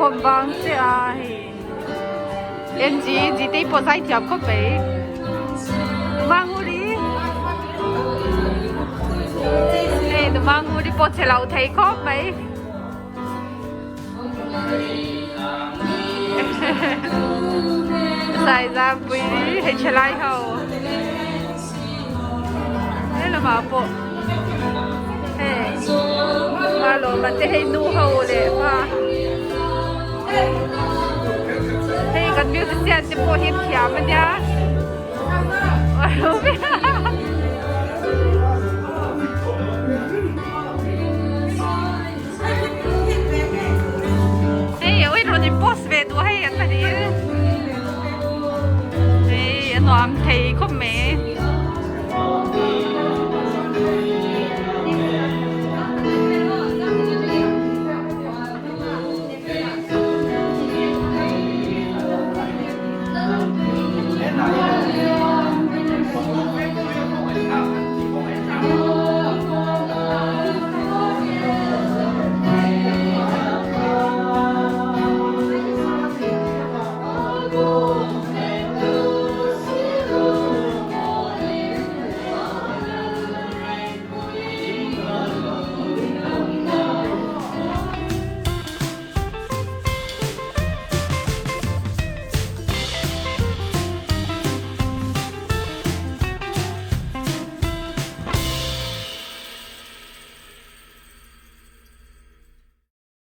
Inkhawm bang chiah a hei NG Gtei pawh zai thiam khawp mai Manguri hei nu Manguri pawh che lo thei khawp mai. Saizapui hei thalai ho he lamah pawh hei pa lawm te hei nu ho leh pa hei kan musician te pawh hi an thiam ania.